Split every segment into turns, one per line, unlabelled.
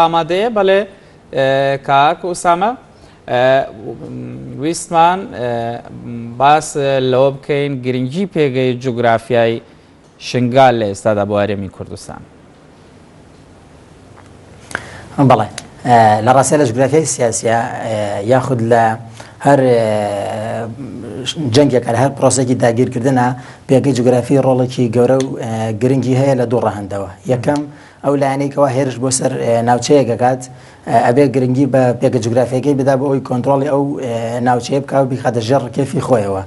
ئامادەیە بەڵێ کاک ئوسامە ویستمان باس لەوە بکەین گرنگی پێگەی جوگرافیای شنگال لە ئێستادا بۆ هەرێمی کوردستان.
بەڵێ لە ڕاستە لە جوگرافیای سیاسە یاخود لە هەر جەنگێک هەر پرۆسێکی داگیرکردنە پێگەی جوگرافی ڕۆڵێکی گەورە و گرنگی هەیە لە دوو ڕەهەندەوە یەکەم ئەو لایەنەی کەوا هێرش بۆ سەر ناوچەیەک ئەکات ئەبێ گرنگی بە پێگە جوگرافیەکەی بدا بۆ ئەوی کۆنترۆڵی ئەو ناوچەیە بکا و بیخاتە ژێر ڕکێفی خۆیەوە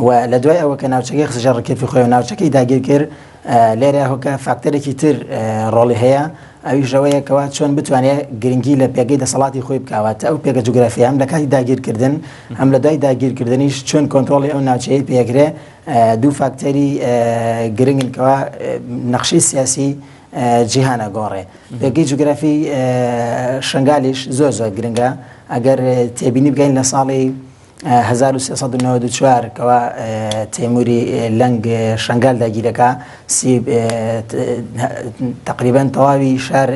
و لە دوای ئەوە کە ناوچەکەی خستە ژێر ڕکێفی خۆی و ناوچەکەی داگیر کرد لێرە هۆکە فاکتەرێکی تر ڕۆڵی هەیە ئەویش ئەوەیە کەوا چۆن بتوانێت گرنگی لە پێگەی دەسەڵاتی خۆی بکاوات ئەو پێگە جوگرافی هەم لە کاتی داگیرکردن هەم لە دوای داگیرکردنیش چۆن کۆنترۆڵی ئەو ناوچەیە پێکرێ دوو فاکتەری گرنگن کەوا نەخشەی سیاسی جیهان ئەگۆڕێ. پێگەی جوگرافی شنگالیش زۆر زۆر گرنگە ئەگەر تێبینی بکەین لە ساڵی 1394 کەوا تەیموری لەنگ شنگال داگیرەکە سی تقریبا تەواوی شار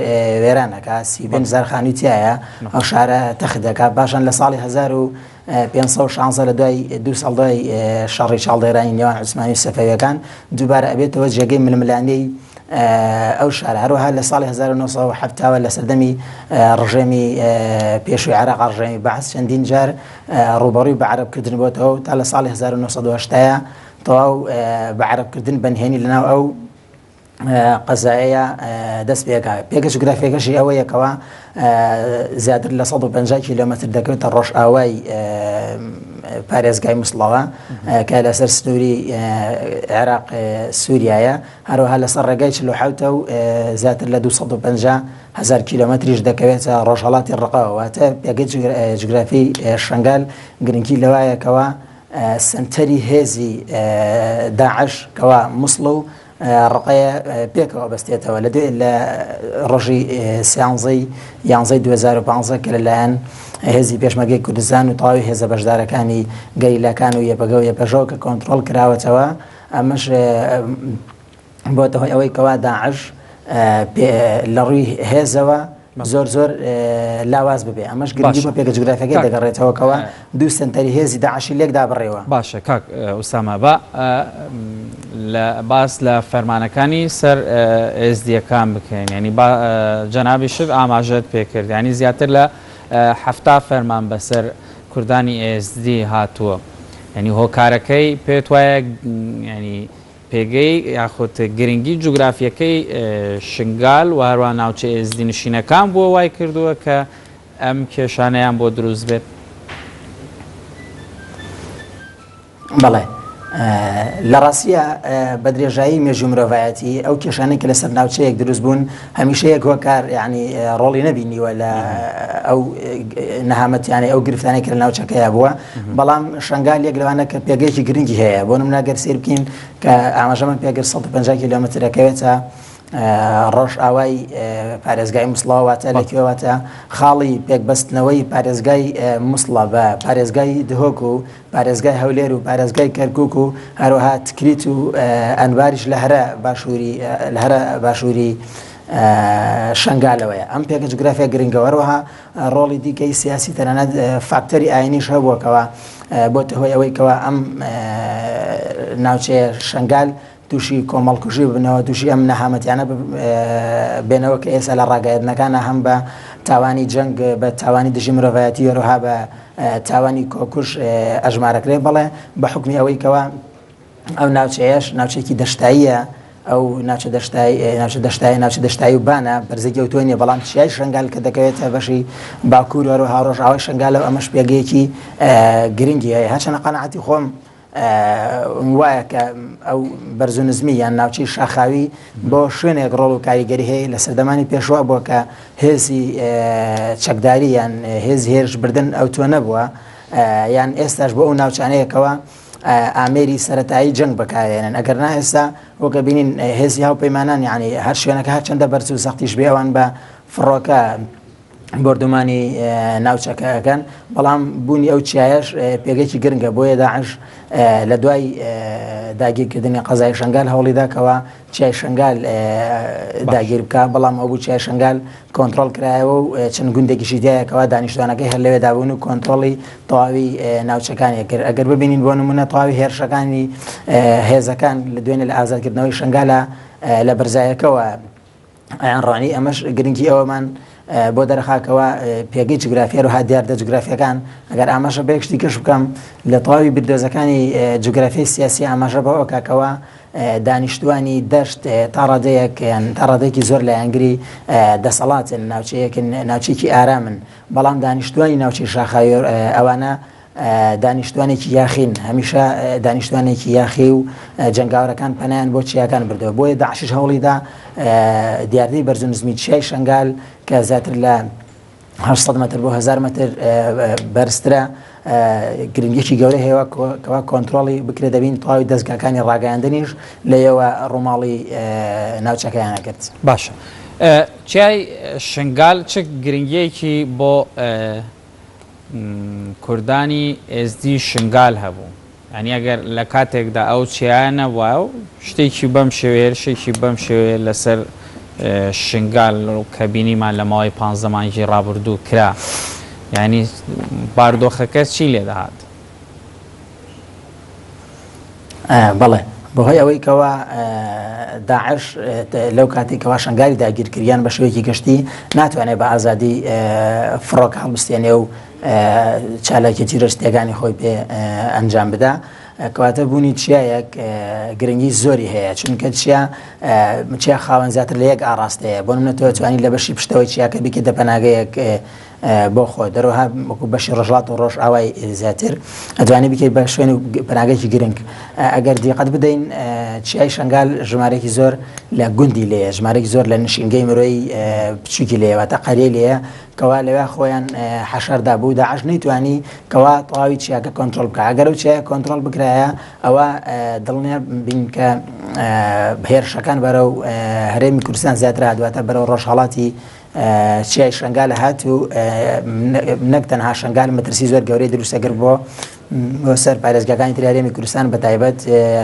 وێرانەکە 35 زارخانی تایە ئەو شارە تەخت دەکات باشان لە ساڵی 1516 لە دوای دوو ساڵ دوای شەڕی چاڵدێرانی نێوان عوسمانی و سەفەویەکان دووبارە ئەبێتەوە جێگەی ململانێی ئەو شارە هەروەها لە ساڵی 1970 لە سەردەمی ڕژێمی پێشووی عێراق ڕژێمی بەعس چەندین جار ڕووبەڕووی بە عەرەبکردن بۆتەوە تا لە ساڵی 1970 تەواو بە عەرەبکردن بەنهێنی لەناو ئەو قەزایەیە دەست پێکا پێگە جوگرافیەکەشی ئەوەیە کەوا زیاتر لە 150 کیلۆمەتر دەکەوێتە ڕۆژئاوای پارێزگای موسڵەوە کە لەسەر سنووری عێراق سووریایە هەروەها لەسەر ڕێگای 47 و زیاتر لە 250 هزار کیلۆمەتریش دەکەوێتە ڕۆژهەڵاتی ڕقەوە واتە پێگەی جوگرافی شنگال گرنگی لەوایەکەوە سنتەری هێزی داعش کەوا موسڵ و ڕقەیە پێکەوە بەستێتەوە لە دوێ لە ڕۆژی سیانزەی یانزەی 2015 کە لەلایەن هێزی پێشمەرگەی کوردستان و تەواوی هێزە بەشدارەکانی گەریلاکان و یەپەگە و یەپەژەوە کە کۆنترۆڵ کراوەتەوە ئەمەش بۆتە هۆی ئەوەی کەوا داعش لە ڕووی هێزەوە زۆر زۆر لاواز ببێ ئەمەش گرنگی بۆ پێگە جوگرافیەکەی دەگەڕێتەوە کەوا دوو سەنتەری هێزی داعشی لێک دابڕیوە.
باشە کاک ئوسامە با لە باس لە فەرمانەکانی سەر ئێزدیەکان بکەین یانی با جەنابیشت ئاماژەت پێکرد یانی زیاتر لە حەفتا فەرمان بەسەر کوردانی ئێزدی هاتووە یانی هۆکارەکەی پێت وایە یانی پێگەی یاخود گرنگی جوگرافیەکەی شنگال و هەروەها ناوچە ئێزدی نشینەکان بووە وای کردووە کە ئەم کێشانەیان بۆ دروست بێت؟
بەڵێ لە ڕاستیە بە درێژایی مێژوو مرۆڤایەتی ئەو کێشانەی کە لەسەر ناوچەیەک دروست بوون هەمیشە یەک هۆکار یعنی ڕۆڵی نەبینیوە لە ئەو نەهامەتیانەی ئەو گرفتانەی کە لە ناوچەکەیا بووە بەڵام شنگال یەک لەوانە کە پێگەیەکی گرنگی هەیە بۆ نمونە گەر سەیر بکەین کە ئاماژەمان پێکرد 150 کیلۆمەتر ئەکەوێتە ڕۆژئاوای پارێزگای موسڵەوە واتە لە کوێ واتە خاڵی پێکبەستنەوەی پارێزگای موسڵە بە پارێزگای دهۆک و پارێزگای هەولێر و پارێزگای کەرکک و هەروەها تکریت و ئەنباریش لە هەرە باشووری لە هەرە باشووری شنگالەوەیە ئەم پێگە جوگرافیا گرنگە هەروەها ڕۆڵی دیکەی سیاسی تەنانەت فاکتەری ئاینیش هەبووە کەوا بۆتە هۆی ئەوەی کەوا ئەم ناوچەیە شنگال تووشی کۆمەڵکوژی ببنەوە تووشی ئەم نەهامەتیانە بێنەوە کە ئێستا لە ڕاگەیاندنەکانە هەم بە تاوانی جەنگ بە تاوانی دژی مرۆڤایەتی هەروەها بە تاوانی کۆکوژ ئەژمارەکرێ بەڵێ بە حکمی ئەوەی کەوا ئەو ناوچەیەش ناوچێکی دەشتاییە ئەو ناوچە دەشتایی ناوچە دەشتایی ناوچە دەشتایی و بانە بەرزێکی ئەوتۆ نییە بەڵام چیای شنگال کە دەکەوێتە بەشی باکوور و هەروەها ڕۆژئاوای شنگالەوە ئەمەش پێگەیەکی گرنگی هەیە هەرچەندە قەناعەتی خۆم وایە کە ئەو بەرز و نزمی یان ناوچەی شاخاوی بۆ شوێنێک ڕۆڵ و کاریگەری هەیە لە سەردەمانی پێشوە بووە کە هێزی چەکداری یان هێزی هێرش بردن ئەو تۆ نەبووە یان ئێستاش بۆ ئەو ناوچانەیەکەوە ئامێری سەتایی جەنگ بەکارێنن ئەگەر نا ئێستا وەکە بینین هێزی هاوپەیمانان یعنی هەر شوێنەکە هەرچەندە بەرز و سەختیش بێ ئەوان بە فڕۆکە. بۆردومانی ناوچەکە ئەکەن بەڵام بوونی ئەو چیایەش پێگەیەکی گرنگە بۆیە داعش لە دوای داگیرکردنی قەزای شنگال هەوڵیدا کەوا چیای شنگال داگیر بکە بەڵام ئەو بوو چیای شنگال کۆنتترۆل کرایەوە و چەند گوندێکیشی دیایەکەوە دانیشتوانەکەی هەر لەوێدا بوون و کۆنتترۆڵی تەواوی ناوچەکانی کرد ئەگەر ببینین بۆ نمونە تەواوی هێرشەکانی هێزەکان لە دوێنێ لە ئازادکردنەوەی شنگالە لە بەرزایەکەوە ئەیانڕوانی ئەمەش گرنگی ئەوەمان بۆ دەرخا کەوا پێگەی جوگرافی هەروها دیاردە جوگرافیەکان ئەگەر ئاماژە بە یەک شتی کەش بکەم لە تەواوی بیردۆزەکانی جوگرافی سیاسی ئاماژە بەوە کاکەوە دانیشتوانی دەشت تا ڕادەیەک تا ڕادەیەکی زۆر لایەنگری دەسەڵاتن ناوچەیەکن ناوچێکی ئارامن بەڵام دانیشتوانی ناوچەی شاخاوی ئەوانە دانیشتوانێکی یاخین، هەمیشە دانیشتوانێکی یاخی و جەنگاوەرەکان پەنایان بۆ چیاکان بردەوە، بۆیە داعشیش هەوڵیدا دیاردەی بەرز و نزمی چیای شەنگال کە زیاتر لە 800 مەتر بۆ 1000 مەتر بەرزترە گرنگیەکی گەورە هەیە کەوا کۆنتترۆڵی بکرێ دەبین تەواوی دەستگاکانی ڕاگەیاندنیش لەیەوە ڕووماڵی ناوچەکەیانە کرد.
باشە چیای شنگال چ گرنگیەکی بۆ کوردانی ئێزدی شنگال هەبوو یانی ئەگەر لە کاتێکدا ئەو چیایە نەبوایە و شتێکی بەم شێوەیە هێرشێکی بەم شێوەیە لەسەر شنگال کە بینیمان لە ماوەی پانزە مانگی ڕابردوو کرا یانی باردۆخەکە چی لێ دەهات؟
بەڵێ بەهۆی ئەوەی کەوا داعش لەو کاتێک کەوا شنگالی داگیرکریان بە شێوەیەکی گشتی ناتوانێت بە ئازادی فڕۆکە هەڵبستێنێ و چالاکی تیرۆریستیەکانی خۆی پێ ئەنجام بدا کەواتە بوونی چیایەک گرنگی زۆری هەیە چونکە چیا چیا خاوەن زیاتر لە یەک ئاراستەیە بۆ منە تۆ توانی لە بەشی پشتەوەی چیاکە بیکردە پەناگەیەک بۆ خۆت هەروەها وەکو بەشی ڕۆژهەڵات و ڕۆژئاوای زیاتر ئەتوانی بکەیت بە شوێن و پەناگەیەکی گرنگ ئەگەر دیقەت بدەین چیای شنگال ژمارەیەکی زۆر لە گوندی لێیە ژمارەیەکی زۆر لە نشینگەی مرۆی بچووکی لێیە واتە قەریەی لێیە کەوا لەوێ خۆیان حەشاردا بوو داعش نەیتوانی کەوا تەواوی چیاکە کۆنترۆڵ بکە ئەگەر ئەو چیایە کۆنترۆڵ بکرایە ئەوە دڵنیا بین کە هێرشەکان بەرەو هەرێمی کوردستان زیاتر هاتواتە بەرەو ڕۆژهەڵاتی چیای شنگال هات و نەک تەنها شنگال مەترسی زۆر گەورەی دروستە کرد بۆ سەر پارێزگاکانی تری هەرێمی کوردستان بە تایبەت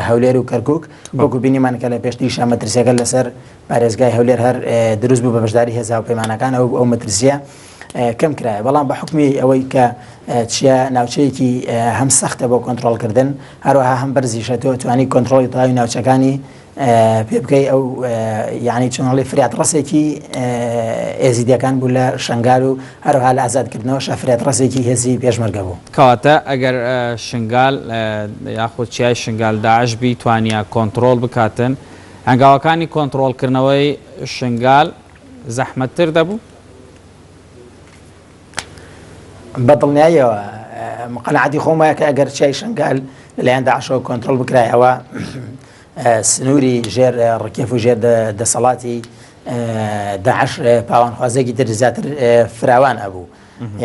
هەولێر و کەرکک وەکو بینیمان کە لە پێشتریشا مەترسیەکە لەسەر پارێزگای هەولێر هەر دروست بوو بە بەشداری هێزا و پەیمانەکان ئەو ئەو مەترسیە کەم کرایە بەڵام بە حکمی ئەوەی کە چیا ناوچەیەکی هەم سەختە بۆ کۆنتترۆلکردن هەروەها هەم بەرزیشە تۆ توانی کۆنتترۆلی تەواوی ناوچەکانی پێ بکەی ئەو یعنی چۆنڵی فریاد ڕسێکی ئێزیدیەکان بوو لە شنگال و هەروها لە ئازادکردنەوە شە فریاد ڕسێکی هێزی پێشمەرگە بوو.
کەواتە ئەگەر شنگال یاخود چیای شنگال داعش بیتوانیا کۆنتڕۆڵ بکاتن هەنگاوەکانی کۆنتڕۆڵکردنەوەی شنگال زەحمەتتر دەبوو؟
بە دڵنیاییەوە قەناعەتی خۆم وایە کە ئەگەر چیای شنگال لەلایەن داعشەوە کۆنترۆڵ بکرایە ئەوە سنووری ژێر ڕکێف و ژێر دەسەڵاتی داعش پاوانخوازێکی تر زیاتر فراوان ئەبوو.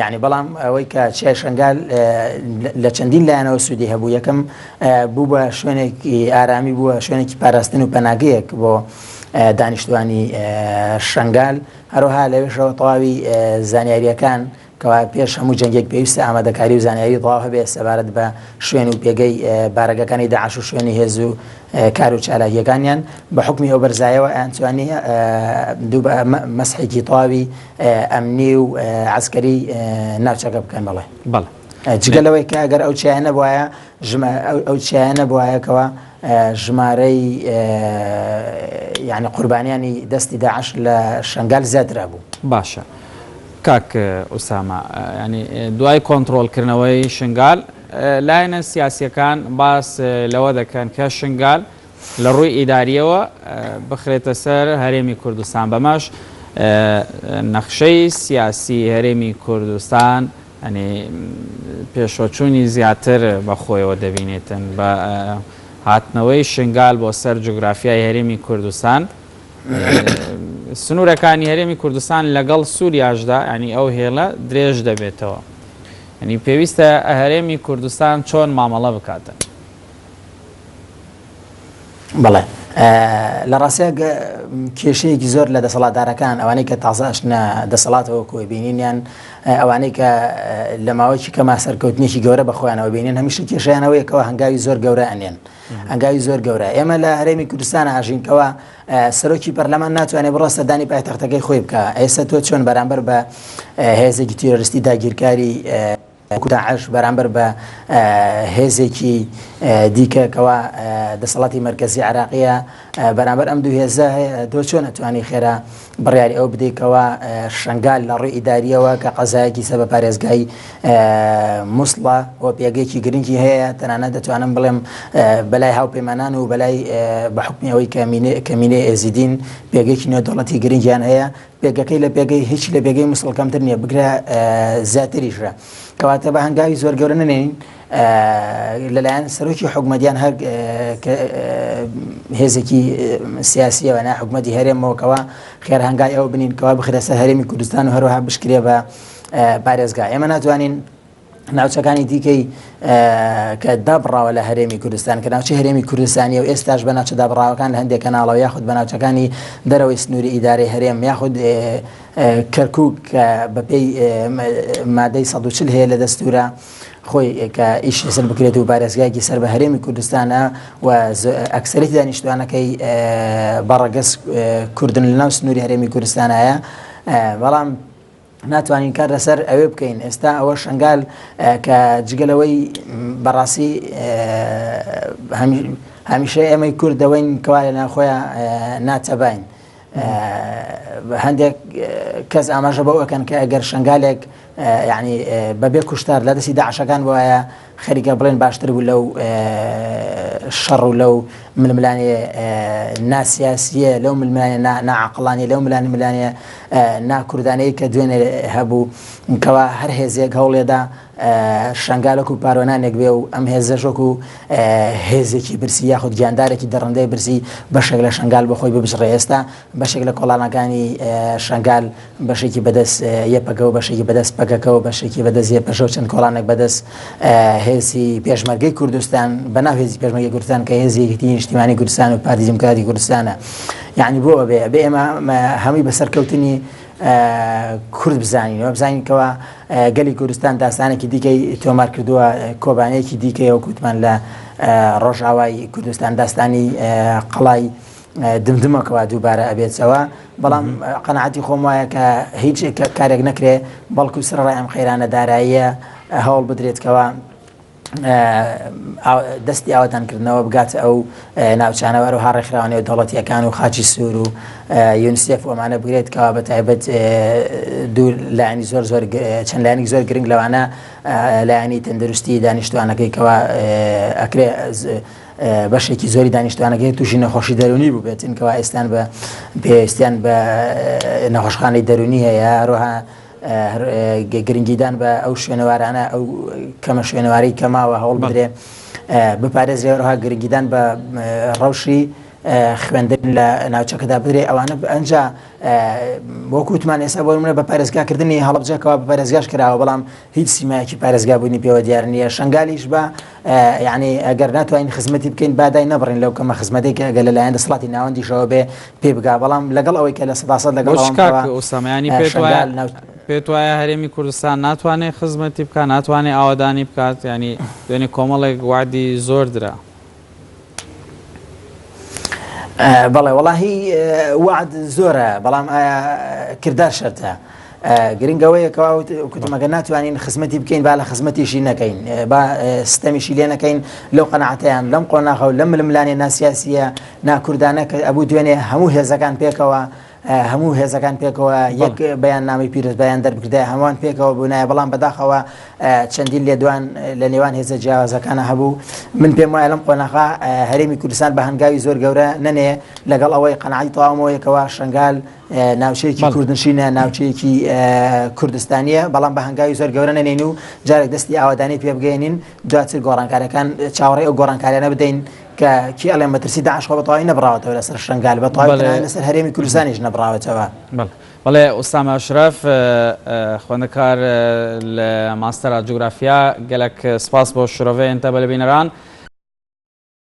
یعنی بەڵام ئەوەی کە چیای شنگال لە چەندین لایەنەوە سوودی هەبوو یەکەم بوو بە شوێنێکی ئارامی بووە شوێنێکی پاراستن و پەناگەیەک بۆ دانیشتوانی شنگال هەروەها لەوێشەوە تەواوی زانیارییەکان کەوا پێش هەموو جەنگێک پێویستە ئامادەکاری و زانیاری تەواو هەبێت سەبارەت بە شوێن و پێگەی بارەگەکانی داعش و شوێنی هێز و کار و چالاکیەکانیان بە حکمی ئەو بەرزایەوە ئەیانتوانی دوو بە مەسحێکی تەواوی ئەمنی و عەسکەری ناوچەکە بکەن بەڵێ
بەڵێ
جگە لەوەی کە ئەگەر ئەو چیایە نەبوایە ئەو چیایە نەبوایە کەوا ژمارەی یعنی قوربانیانی دەستی داعش لە شنگال زیاترا بوو.
باشە کاک ئوسامە ینی دوای کۆنتڕۆڵکردنەوەی شنگال لایەنە سیاسیەکان باس لەوە دەکەن کە شنگال لە ڕووی ئیداریەوە بخرێتە سەر هەرێمی کوردستان بەمەش نەخشەی سیاسی هەرێمی کوردستان یانی پێشوەچوونی زیاتر بە خۆیەوە دەبینێتن بە هاتنەوەی شنگال بۆ سەر جوگرافیای هەرێمی کوردستان سنوورەکانی هەرێمی کوردستان لەگەڵ سووریاشدا ینی ئەو هێڵە درێژ دەبێتەوە ینی پێویستە هەرێمی کوردستان چۆن مامەڵە بکاتن
بەڵێ. لە ڕاستیا کێشەیەکی زۆر لە دەسەڵاتدارەکان ئەوانەی کە تازە ئەشنە دەسەڵاتەوە کۆی بینینیان ئەوانەی کە لە ماوەیەکی کەما سەرکەوتنێکی گەورە بە خۆیانەوە بینن هەمیشە کێشیانەوەیە کەەوە هەنگاوی زۆر گەورە ئەنێن هەنگاوی زۆر گەورە ئێمە لە هەرێمی کوردستان ئاژین کەەوە سەرۆکی پەرلەمان ناتوانێت بڕۆ سەردانی پایتەختەکەی خۆی بکە ئێستا تۆ چۆن بەرامبەر بە هێزێکی تیرۆریستی داگیرکاری وەکو داعش بەرامبەر بە هێزێکی دیکە کەوا دەسەڵاتی مەرکەزی عراقیە بەرامبەر ئەم دوو هێزە تۆ چۆن ئەتوانی خێرا بڕیاری ئەو بدەیت کەوا شنگال لە ڕووی ئیداریەوە کە قەزایەکی سەر بە پارێزگای موسڵە و پێگەیەکی گرنگی هەیە تەنانەت دەتوانم بڵێم بەلای هاوپەیمانان و بەلای بە حکمی ئەوەی کەمینەی ئێزیدین پێگەیەکی نێودەوڵەتی گرنگیان هەیە پێگەکەی لە پێگەی هیچ لە پێگەی موسڵ کەمتر نییە بگرە زیاتریشە کەواتە بە هەنگاوی زۆر گەورە نەنێین لەلایەن سەرۆکی حکومەتیان هەر هێزێکی سیاسیەوە نا حکومەتی هەرێمەوەکەوە خێر هەنگای ئەو بنین کەوا بخرە سەر هەرێمی کوردستان و هەروەها بشکرێ بە پارێزگا ئێمە ناتوانین ناوچەکانی دیکەی کە دابڕاوە لە هەرێمی کوردستان کە ناوچەی هەرێمی کوردستانی و ئێستاش بە ناوچە دابڕاوەکان لە هەندێک کەناڵەوە یاخود بە ناوچەکانی دەرەوەی سنووری ئیدارەی هەرێم یاخود کەرکک کە بەپێی مادەی 140 هەیە لە دەستورە خۆی کە ئیش لەسەر بکرێت و پارێزگایەکی سەر بە هەرێمی کوردستانە و ئەکسەرێتی دانیشتوانەکەی بەڕەگەز کوردن لەناو سنووری هەرێمی کوردستانایە بەڵام ناتوانین کار لەسەر ئەوێ بکەین ئێستا ئەوە شنگال کە جگە لەوەی بەڕاستی هەمیشە ئێمەی کورد دەوەین کەوا لە ناخۆیان ناتەبین هەندێک کەس ئاماژە بەوە ئەکەن کە ئەگەر شنگالێک یعنی بەبێ کوشتار لە دەستی داعشەکان وایە خەریکە بڵێن باشتر بوو لەو شەڕ و لەو ململانێ ناسیاسیە لەو ململانێ ناعقلانی لەو ملانی ملانێ ناکوردانەی کە دوێنێ هەبوو کەوا هەر هێزێک هەوڵێدا شنگالەک و پارۆنانێک بێ و ئەم هێزەش وەکو هێزێکی برسی یاخود گیاندارێکی دڕندەی برسی بەشێک لە شنگال بەخۆی ببژڕێ ئێستا بەشێک لە کۆڵانەکانی شنگال بەشێکی بەدەست یەپەگە و بەشێکی بەدەست پەکەکە و بەشێکی بەدەست یەپەژە و چەند کۆڵانێک بەدەست هێزی پێشمەرگەی کوردستان بەناو هێزی پێشمەرگەی کوردستان کە هێزی یەکێتی نیشتیمانی کوردستان و پارتی دیموکراتی کوردستانە یعنی بۆ ئەبێ ئەبێ ئێمە هەمووی بەسەرکەوتنی کورد بزانین و بزانین کەوا گەلی کوردستان داستانێکی دیکەی تۆمار کردووە کۆبانێکی دیکەیە وەکوتمان لە ڕۆژئاوای کوردستان داستانی قەڵای دمدمەکەوە دووبارە ئەبێتەوە بەڵام قەناعەتی خۆم وایە کە هیچ کارێک نەکرێ بەڵکو سەرڕای ئەم قەیرانە داراییە هەوڵ بدرێت کەوا دەستی ئاوەدانکردنەوە بگاتە ئەو ناوچانەوە هەروەها ڕێکخراوە نێودەوڵەتیەکان و خاچی سوور و یونسێف ئەمانە بگرێت کەوا بە تایبەت دوو لایەنی زۆر زۆر چەند لایەنی زۆر گرنگ لەوانە لایەنی تەندروستی دانیشتوانەکەی کەوا ئەکرێ بەشێکی زۆری دانیشتوانەکەی تووشی نەخۆشی دەروونی بووبێتن کەوا ئێستان بە پێویستیان بە نەخۆشخانەی دەروونی هەیە هەروەها گرنگیدان بە ئەو شوێنەوارانە ئەو کەمە شوێنەواری کەماوە هەوڵ بدرێ بپارێزرێ هەروەها گرنگیدان بە ڕەوشی خوێندن لە ناوچەکەدا بدرێ ئەوانە ئەنجا وەکو وتمان ئێستا بۆ نمونە بە پارێزگاکردنی هەڵەبجەکەوە بە پارێزگاش کراوە بەڵام هیچ سیمایەکی پارێزگابوونی پێوە دیار نییە شنگالیش بە یعنی ئەگەر ناتوانین خزمەتی بکەین بادای نەبڕین لەو کەمە خزمەتێک کە ئەگەر لەلایەن دەسەڵاتی ناوەندیشەوە بێ پێ بگا بەڵام لەگەڵ ئەوەی کە 100% لەگەڵ
بۆچ کاک ئوسامە ینی پێت وایە پێت وایە هەرێمی کوردستان ناتوانێت خزمەتی بکات ناتوانێت ئاوەدانی بکات ینی دوێنێ کۆمەڵێک وعدی زۆر درا.
بەڵێ وەڵاهی وعد زۆرە بەڵام ئایا کردار شەرتە گرنگ ئەوەیە کەوا کوتم ئەگەر ناتوانین خزمەتی بکەین با لە خزمەتیشی نەکەین با ستەمیشی لێ نەکەین لەو قەناعەتەیان لەم قۆناغە و لەم ململانێ ناسیاسیە ناکوردانە کە ئەبوو دوێنێ هەموو هێزەکان پێکەوە هەموو هێزەکان پێکەوە یەک بەیان نامی پیرۆز بەیان دەربکردای هەمووان پێکەوە بوونایە بەڵام بەداخەوە چەندین لێدوان لە نێوان هێزە جیاوازەکانە هەبوو من پێم وایە لەم قۆناغا هەرێمی کوردستان بە هەنگاوی زۆر گەورە نەنێ لەگەڵ ئەوەی قەناعەتی تەواومەوەیەکەوە شنگال ناوچەیەکی کوردنشینە ناوچەیەکی کوردستانیە بەڵام بە هەنگاوی زۆر گەورە نەنێین و جارێک دەستی ئاوادانی پێ بگەێنین دواتر گۆڕانکارەکان چاوەڕێ ئەو گۆڕانکاریانە بدەین کە کی ئەڵێ مەترسی داعش خۆ بەتەواوی نەبراوەتەوە لەسەر شنگال بە تەواوی لەسەر هەرێمی کوردستانیش نەبراوەتەوە.
بەڵێ ئوسامە ئەشرەف خوێندەکار لە ماستەرا جوگرافیا گەلەک سپاس بۆ شرۆڤەیەن تە بەلە بینەران.